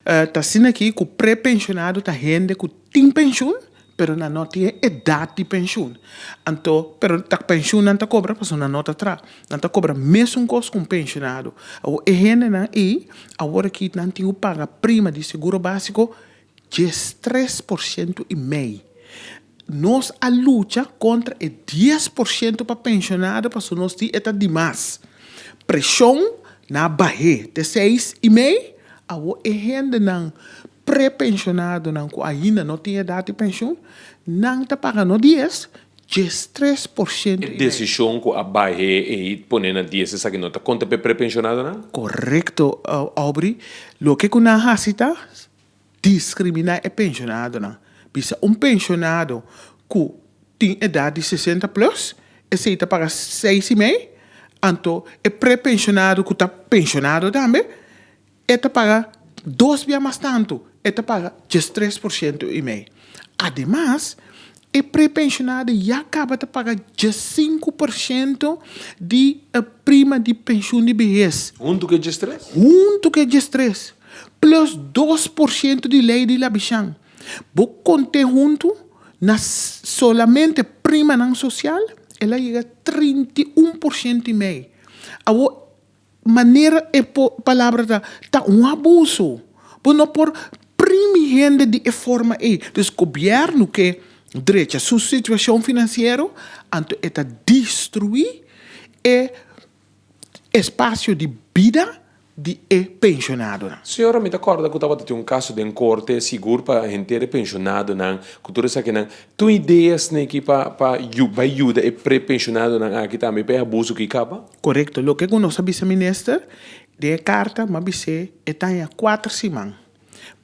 Ta asina aki ku prepenshonado ta hende ku tin penshun, pero nan no tin e edat di penshun. Anto, pero ta penshun nan ta kobra pasobra nan no ta traha. Nan ta kobra mesun kos ku un penshonado. Awor e hendenan ei, awor aki nan tin ku paga prima di seguro básiko 13% i mei. Nos a lucha kontra e 10% pa penshonado pasobra nos di e ta dimas. Preshon nan a bah'é te 6,5. Awor e hendenan prepensionadonan ku ainda no tin edat di penshun, nan ta paga no 10, 13% E i mei. Desishon ku a bah'é i pone na 10, esaki no ta konta pa prepensionadonan? Korekto, Aubrey. Loke ku nan hasi ta diskriminá e pensionadonan. Bisa un pensionado ku tin edat di 60 plus, esei ta paga 6,5, anto e prepensionado ku ta pensionado tambe, e ta paga dos bia mas tantu, e ta paga 13% i mei. Ademas, e prepensionado ya kaba ta paga 5% di prima di penshun di behes. Huntu ku 13? Huntu ku 13. Plus 2% di lei di Labizjan. Bo konta huntu na solamente primanan sosial, el a yega 31% i mei. Awor, manera e palabra ta un abuso. Bo no por primi hende di e forma ei. Dus gobièrnu ke drecha su situashon finansiero, anto e ta destruí e espasio di bida di e pensionadonan. Señora, mi ta kòrda ku tabatin un kaso den korte, sigur pa henter pensionadonan, ku tur esakinan. Tin idea sneki pa yuda e prepensionadonan aki tambe pa abuso ku kaba? Korekto. Loke ku nos a bisa minister, den karta, m'a bis'é e tin 4 siman.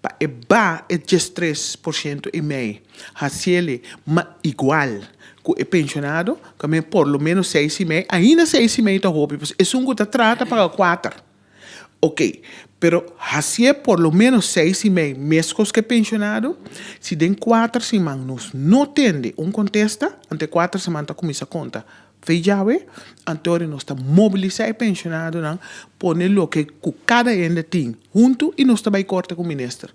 Pa e baha e 13% i mei. Hasi'é ma igual ku e pensionado, ku por lo menos 6,5, ainda 6,5 ta hopi, esun ku ta traha ta paga 4. Ok, pero hasié por lo menos 6,5 meskos ku pensionado, si den 4 siman nos no tende un kontesta, anto 4 siman ta kuminsá konta. For di awe, anto nos ta mobilisá e pensionadonan, pone loke ku kada hende tin huntu i nos ta bai korte ku minister.